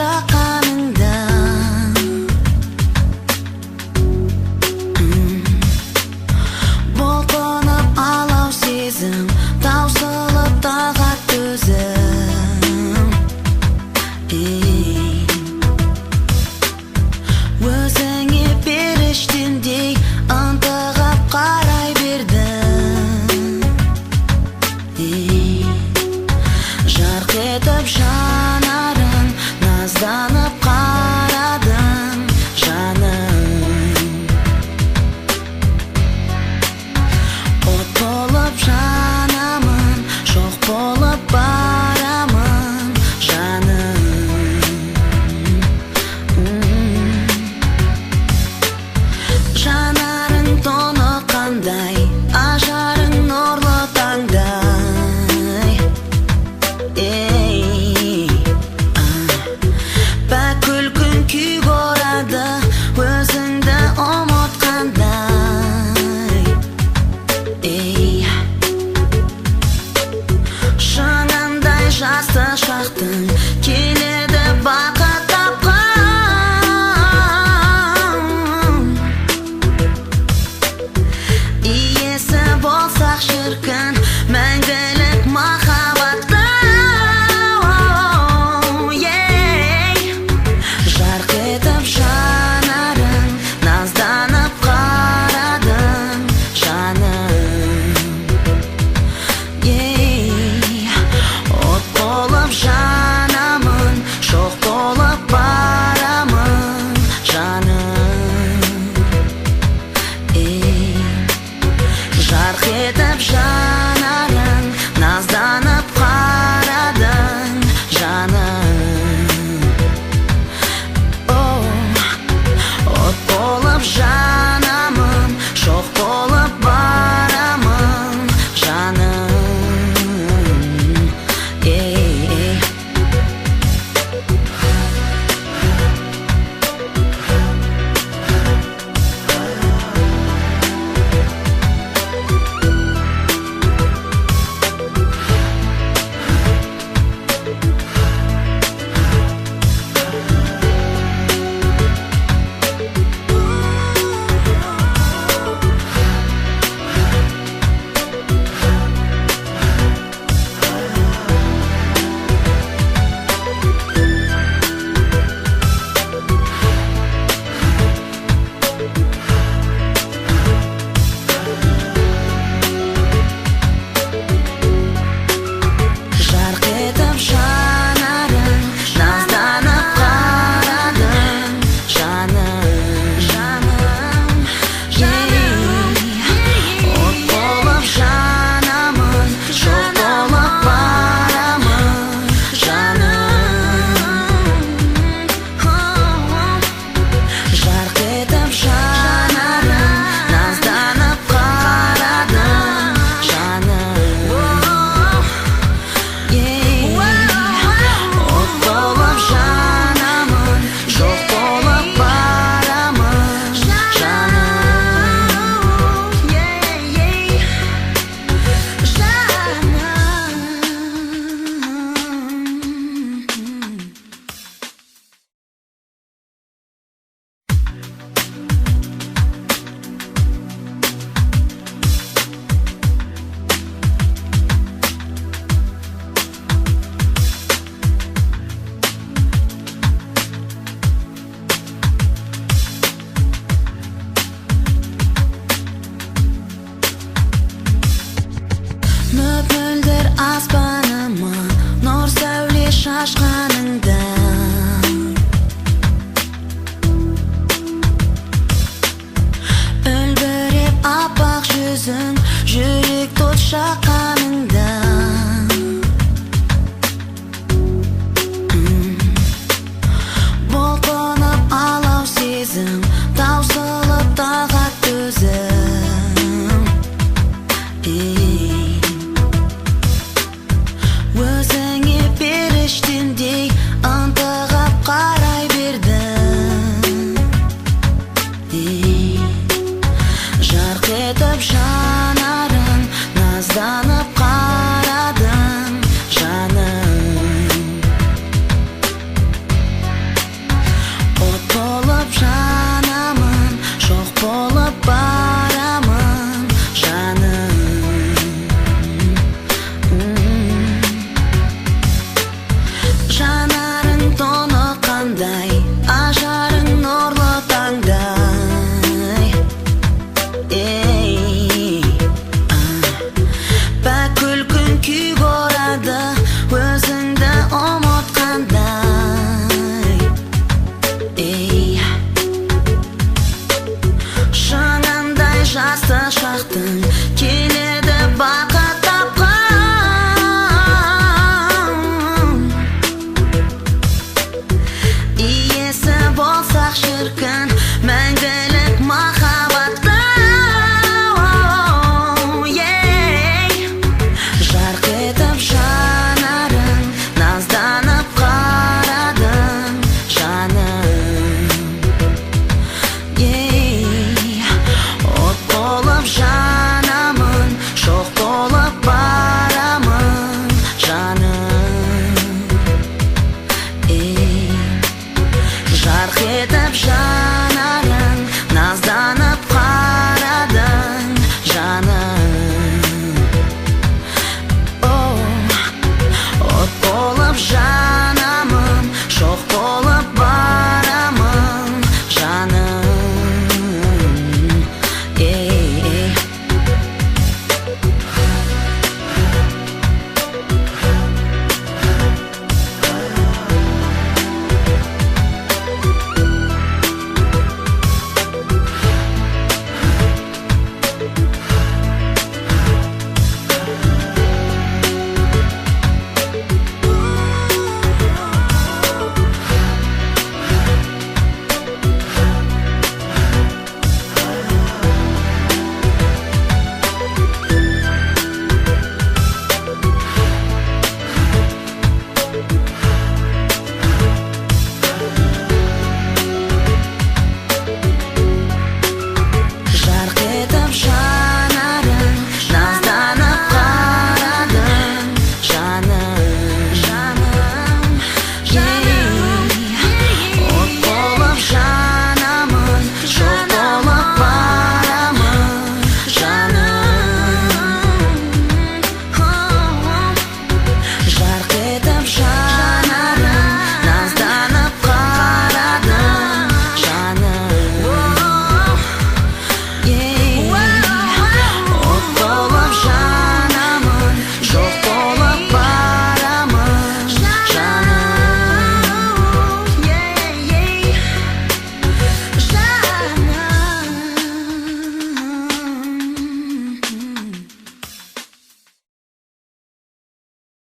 жаққаныңда. Бұлқынып алау сезім, таусылып тағат төзім. Өзіңе періштемдей ынтығып қарай бердім. Жарқ етіп жанарың, назданып қарадың, жаным. От болып жанамын, шоқ болып барамын, жаным. Жанарың тоны қандай, ажарың нұрлы таңдай. Ей, пәк күлкің күйік орады, өзіңді ұмытқандай. Ей, шыңындай жасты шақтың келеді бақыт тапқан. Иесі болсақ шіркін мәңгілік махаббаттың. Жарқ етіп жанарың, назданып қарадың, жаным. Ей, от болып жанамын, шоқ болып барамын, жаным. Ей, жарқ етіп жанарың, назданып қарадың, жаным. О, от болып жанамын, шоқ болып барамын, жаным. Ей, жарқ етіп жанарың, назданып қарадың, жаным. Жаным, от болып жанамын, шоқ болып барамын, жаным. Жарқ етіп жанарың, назданып қарадың, жаным. От болып жанамын, шоқ болып барамын, жаным. Жаным. Мөп-мөлдір аспаныма нұр сәуле шашқаныңда, үлбіреп аппақ жүзің, жүрек от жаққан.